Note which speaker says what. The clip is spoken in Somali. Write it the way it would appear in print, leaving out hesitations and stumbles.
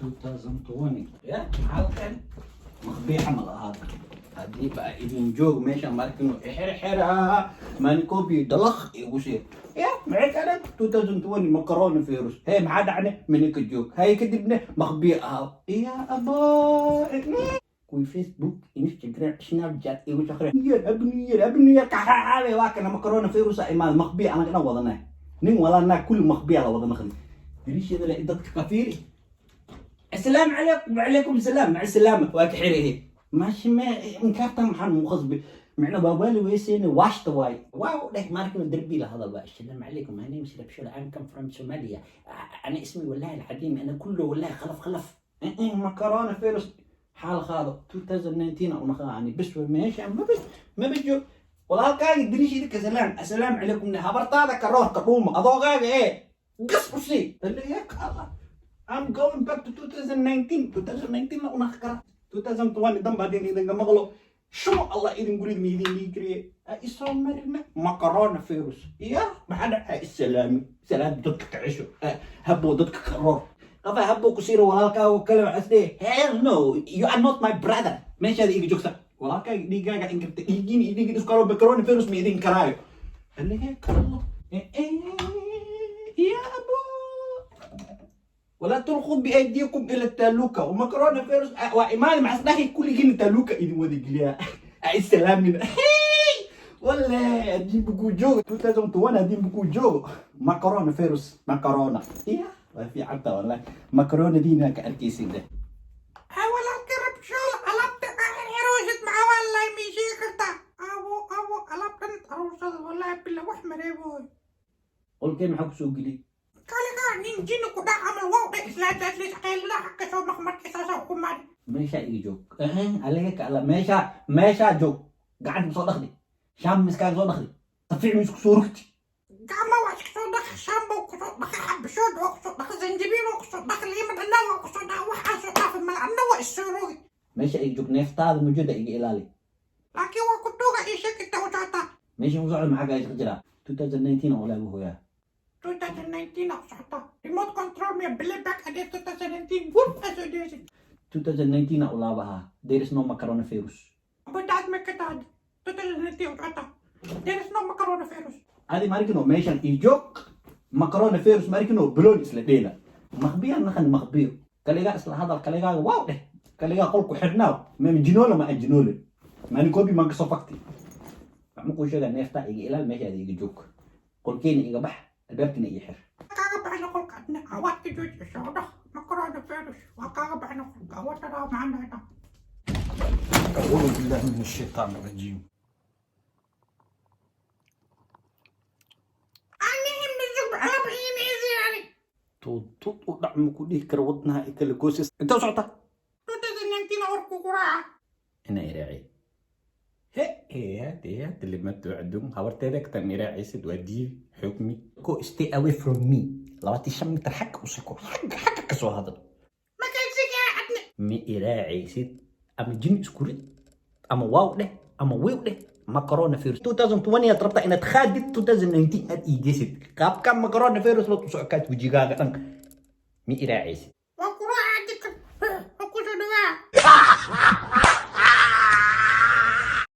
Speaker 1: 2020 ya halkan maqbii camal ahaada. Haddii ba idin joog meesha markinu xerxeraa manikobi dalaq igu sii ya maxay kale 2020 ma coronavirus hee, maxaa dhacne? Mininka joog hay, kadibna maqbii ahaa ya abaa kuwii Facebook, Instagram, Snapchat igu shaqre yar abniyar abniyar kaxaabe. Waa kana ma coronavirus a imaada, maqbii anaga dhan wadanay, nin walaa naag kulli maqbiya la wada naqli. Dariishada le dadka ka fiiri. Asalaamu calaykum. Wacalaykum asalaam, maca salaama. Waa ka xirahe maashi ma inkaartan maxaan muqasbi micna waa waali weyseyne waashta waay waaw dheh maarkino derbi la hadal waa. Assalaamu calaykum, my name is Rabshada, I'm come from Somalia. أنا اسمي والله العظيم أنا كله والله خلف خلف ما coronavirus xaal qaado. 2019 u naqaani bes meesha ma bes ma bejo. Walaalkaaga dariishida ka salaam, assalaamu calaykum. Habartaada karoorka dhuuma adoogaaga ee gas u sii. I'm going back to 2019. 2019 la unaq kara. 2020 danba haddii idinka maqlo shubo Allah idin gurid ma idin dhigi kariye. Ha isoo marina ma coronavirus iya maxaa dhaca? Isalaami salaam, dadka ka cesho, habbo dadka karoor qafa habbo ku siira. Walaalkaaga kale waxaa isleeyahay, "Hell no, you are not my brother." Meeshaada iga joogta walaalkaaga dhiigaaga inkarta dhiigiin iyo dhiigin isku kalo coronavirus ma idin karaayo. Allaha kalo ya abo ولا تلقوا بايديكم الى التهلكه وما كورونا فيروس وايمان مع سدحي كل جين التهلكه idin wada geliyaa السلام ولا haddii bukuu joogo 2021, haddii bukuu joogo ma coronavirus ma corona iya waa fiicanta wallahi ma coronadiina ka arkaysid.
Speaker 2: Walaalka Rabshool, alaabta xirxiroosid maxaa wallahi ma ii sheegi kartaa? Awo awo alaabtan aroosada wallahi bila wax mareebooy.
Speaker 1: Qolkee maxaa kusoo geliyey?
Speaker 2: Kaligaa nin jini ku dhac camal wow dhe islaantaaslis qaylada xagga soo maqmarkiisaasa kumaad.
Speaker 1: Meeshaa iga joog aliga ka alla, meeshaa meeshaa joog. Gacanta soo dhaqdi, shaam miskaaga soo dhaqdi, safiic misku soo rugti.
Speaker 2: Gacma waa iska soo dhaq, shaambo kusoo dhaq, xabshood waa kusoo dhaq, zanjabiil waa kusoo dhaq, liima dhanaan waa kusoo dhaq, waxaa soo dhaafa mala anna waa issoo rogi.
Speaker 1: Meesha iga joog, neeftaada mujada iga ilaali.
Speaker 2: Laakiin waa ku tuuga, ii sheeg inta u socotaa.
Speaker 1: Meesha ku socda maxaa kaa jiraa? 2019 oo laagu hooyaa.
Speaker 2: 2019 aa socotaa. Remote control miya playback adee 2019 wuf aa soo deesid?
Speaker 1: 2019 u laabahaa. There is no coronavirus.
Speaker 2: Abadaad ma ka tahay 2019 u socotaa, there is no coronavirus.
Speaker 1: Adi markino meeshan ii joog, ma coronavirus markino biloon isla dheela maqbiya naqan maqbiyo kaligaa isla hadal kaligaaga waaw dheh kaligaa qolku xidhnaaw ma jinoole ma ajinoole maani koobi maan kasoo fakti. Wax ma kuu sheegaa? Neeftaa iga ilaal, meeshaada iga joog, qolkeena iga bax, albaabkina ii xir.
Speaker 2: Kaaga baxna qolka adna awaad ka jooji soo dhaq ma coronavirus waa kaaga baxna qolka awaadadaa macanaada.
Speaker 3: أعوذ بالله من الشيطان الرجيم.
Speaker 2: Yani.
Speaker 1: Tuud tuud u dhac ma ku dhihi karo, wadnaha i kala goosis. Inta u socota?
Speaker 2: 2019 warku ku raaca.
Speaker 1: Ina iraaci he he hade lima tuucdun habarteeda katan iraacaysid waa diibi xukmi. Go, stay away from me. 25 mitir xagga u siko, xagga xagga ka soo hadal.
Speaker 2: Makansigaa adna.
Speaker 1: Ma iraacaysid ama jin isku rid ama waaw dheh ama wiw dheh ma coronavirus 2020 aad rabtaa inaad khaadid, 2019 aad iigeysid qaabka ma coronavirus la tusocokaad wejigaaga dhan ma iraacaysid.